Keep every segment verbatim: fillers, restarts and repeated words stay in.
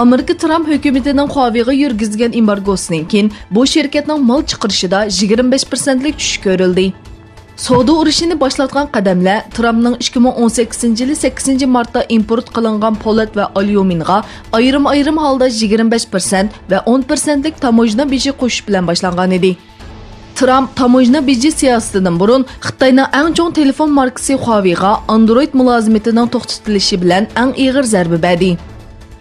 ئامېرىكا ترامپ ھۆكۈمىتىنىڭ خۇاۋېيغا يۈرگۈزگەن ئېمبارگوسىدىن كېيىن بۇ شىركەتنىڭ مال چىقىرىشىدا يىگىرمە بەش پىرسەنتلىك چۈشۈش كۆرۈلدى. سودا ئۇرۇشىنى باشلاتقان قەدەملەر ترامپنىڭ ئىككى مىڭ ئون سەككىزىنچى يىلى سەككىزىنچى مارتتا ئىمپورت قىلىنغان پولات ۋە ئاليۇمىنغا ئايرىم-ئايرىم ھالدا يىگىرمە بەش پىرسەنت ۋە ئون پىرسەنتلىك تاموژنا بېجى قوشۇش بىلەن باشلانغان ئىدى. ترامپ تاموژنا بېجى سىياسىتىدىن بۇرۇن خىتاينىڭ ئەڭ چوڭ تېلېفون ماركىسى خۇاۋېيغا ئاندرويد مۇلازىمىتىنىڭ توختىتىلىشى بىلەن ئەڭ ئېغىر زەربە بەردى.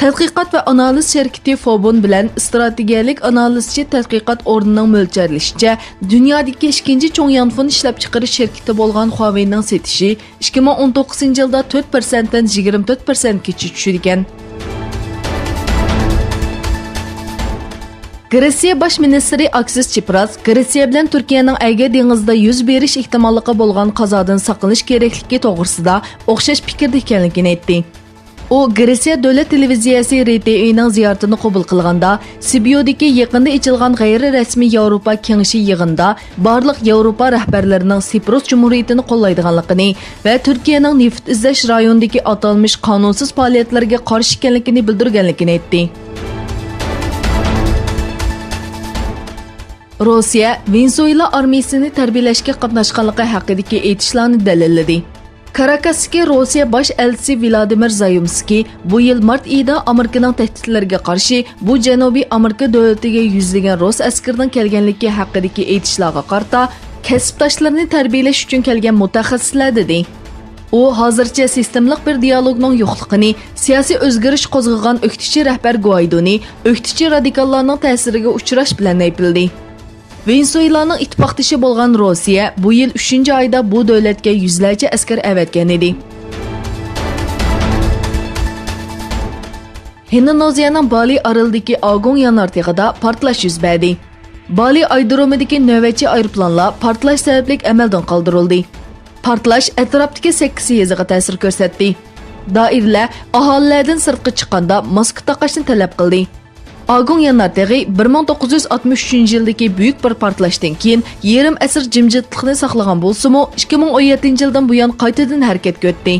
تەتقىقات ۋە ئانالىز شىركىتى فوبۇن بىلەن ئىستراتېگىيەلىك ئانالىزچى تەتقىقات ئورنىنىڭ مۆلچەرلىشىچە، دۇنيادىكى ئىككىنچى چوڭ يانفون ئىشلەپچىقىرىش شىركىتى بولغان خۇاۋېينىڭ سېتىشى ئىككى مىڭ ئون توققۇزىنچى يىلدا تۆت پىرسەنتتىن يىگىرمە تۆت پىرسەنتكىچە چۈشىدىكەن. گرېتسىيە باش مىنىستىرى ئاكسىس چىپراس گرېتسىيە بىلەن تۈركىيەنىڭ ئەگەي دېڭىزىدا يۈز بېرىش ئېھتىماللىقى بولغان قازادىن ساقلىنىش كېرەكلىكى توغرىسىدا ئوخشاش پىكىردە ئىكەنلىكىنى ئېيتتى. ئۇ گرېتسىيە دۆلەت تېلېۋىزىيەسى رى تې ۋېنىڭ زىيارىتىنى قوبۇل قىلغاندا، سىبيۇدىكى يېقىندا ئېچىلغان غەيرىي رەسمىي ياۋروپا كېڭىشى يىغىنىدا بارلىق ياۋروپا رەھبەرلىرىنىڭ سىپرۇس جۇمھۇرىيىتىنى قوللايدىغانلىقىنى ۋە تۈركىيەنىڭ نېفىت ئىزدەش رايونىدىكى ئاتالمىش قانۇنسىز پائالىيەتلەرگە قارشى ئىكەنلىكىنى بىلدۈرگەنلىكىنى ئېيتتى. روسىيە ۋېنېزۇېلا ئارمىيىسىنى تەربىيەلەشكە قاتناشقانلىقى ھەققىدىكى ئېيتىشلارنى دەلىللىدى. كاراكاستىكى روسىيە باش ئەلچىسى ۋلادىمىر زايومسكىي بۇ يىل مارت ئېيىدا ئامېرىكىنىڭ تەھدىتلىرىگە قارشى بۇ جەنۇبىي ئامېرىكا دۆلىتىگە يۈزلىگەن رۇس ئەسكىرىنىڭ كەلگەنلىكى ھەققىدىكى ئېيتىشلارغا قارىتا، كەسىپداشلىرىنى تەربىيەلەش ئۈچۈن كەلگەن مۇتەخەسسىسلەر دېدى. ئۇ ھازىرچە سىستېمىلىق بىر دىيالوگنىڭ يوقلۇقىنى، سىياسىي ئۆزگىرىش قوزغىغان ئۆكتىچى رەھبەر گۇئايدونى ئۆكتىچى رادىكاللارنىڭ تەسىرىگە ئۇچراش بىلەن ئەيىبلىدى. ۋېنېزۇېلانىڭ ئىتتىپاقدىشى بولغان روسىيە بۇ يىل ئۈچىنچى ئايدا بۇ دۆلەتكە يۈزلەرچە ئەسكەر ئەۋەتكەن ئىدى. ھىندونېزىيەنىڭ بالى ئارىلىدىكى ئاگۇڭ يانارتېغىدا پارتلاش يۈز بەردى. بالى ئايرودرومىدىكى نۆۋەتچى ئايروپىلانلار پارتلاش سەۋەبلىك ئەمەلدىن قالدۇرۇلدى. پارتلاش ئەتراپتىكى سەككىز يېزىغا تەسىر كۆرسەتتى. دائىرىلەر ئاھالىلەردىن سىرتقا چىققاندا ماسكا تاقاشنى تەلەپ قىلدى. ئاگۇڭ يانارتېغى بىر مىڭ توققۇز يۈز ئاتمىش ئۈچىنچى يىلدىكى بۈيۈك بىر پارتلاشتىن كېيىن يېرىم ئەسىر جىمجىتلىقنى ساقلىغان بولسىمۇ، ئىككى مىڭ ئون يەتتىنچى يىلدىن بۇيان قايتىدىن ھەرىكەتكە ئۆتتى.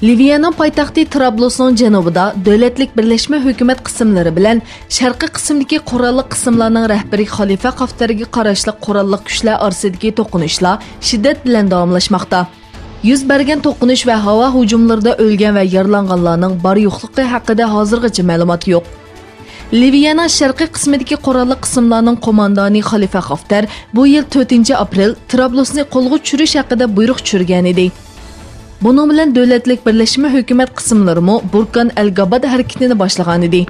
لىۋىيەنىڭ پايتەختى ترابلۇسنىڭ جەنۇبىدا دۆلەتلىك بىرلەشمە ھۆكۈمەت قىسىملىرى بىلەن شەرقىي قىسىمدىكى قوراللىق قىسىملارنىڭ رەھبىرى خەلىپە خافتەرگە قاراشلىق قوراللىق كۈچلەر ئارىسىدىكى توقۇنۇشلار شىددەت بىلەن داۋاملاشماقتا. يۈز بەرگەن توقۇنۇش ۋە ھاۋا ھۇجۇملىرىدا ئۆلگەن ۋە يارىلانغانلارنىڭ بار-يوقلۇقى ھەققىدە ھازىرغىچە مەلۇمات يوق. لىۋىيەنىڭ شەرقىي قىسمىدىكى قوراللىق قىسىملارنىڭ قوماندانى خەلىپە خافتەر بۇ يىل تۆتىنچى ئاپرېل ترابلۇسنى قولغا چۈشۈرۈش ھەققىدە بۇيرۇق چۈشۈرگەنىدى. بۇنىڭ بىلەن دۆلەتلىك بىرلەشمە ھۆكۈمەت قىسىملىرىمۇ بۇركان ئەل گاباد ھەرىكىتىنى باشلىغانىدى.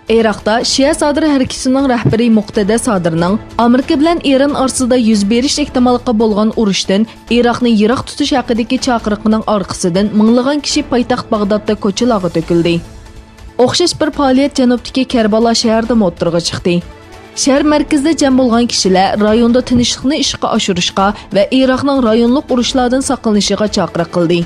ئىراقتا شىئە سادىر ھەرىكىتىنىڭ رەھبىرى مۇقتەدە سادىرنىڭ ئامېرىكا بىلەن ئىران ئارىسىدا يۈز بېرىش ئېھتىماللىقى بولغان ئۇرۇشتىن ئىراقنى يىراق تۇتۇش ھەققىدىكى چاقىرىقىنىڭ ئارقىسىدىن مىڭلىغان كىشى پايتەخت باغدادتا كوچىلارغا تۆكۈلدى. ئوخشاش بىر پائالىيەت جەنۇبتىكى كەربالا شەھىرىدىمۇ ئوتتۇرىغا چىقتى. شەھەر مەركىزىدە جەم بولغان كىشىلەر رايوندا تىنچلىقنى ئىشقا ئاشۇرۇشقا ۋە ئىراقنىڭ رايونلۇق ئۇرۇشلاردىن ساقلىنىشىغا چاقىرىق قىلدى.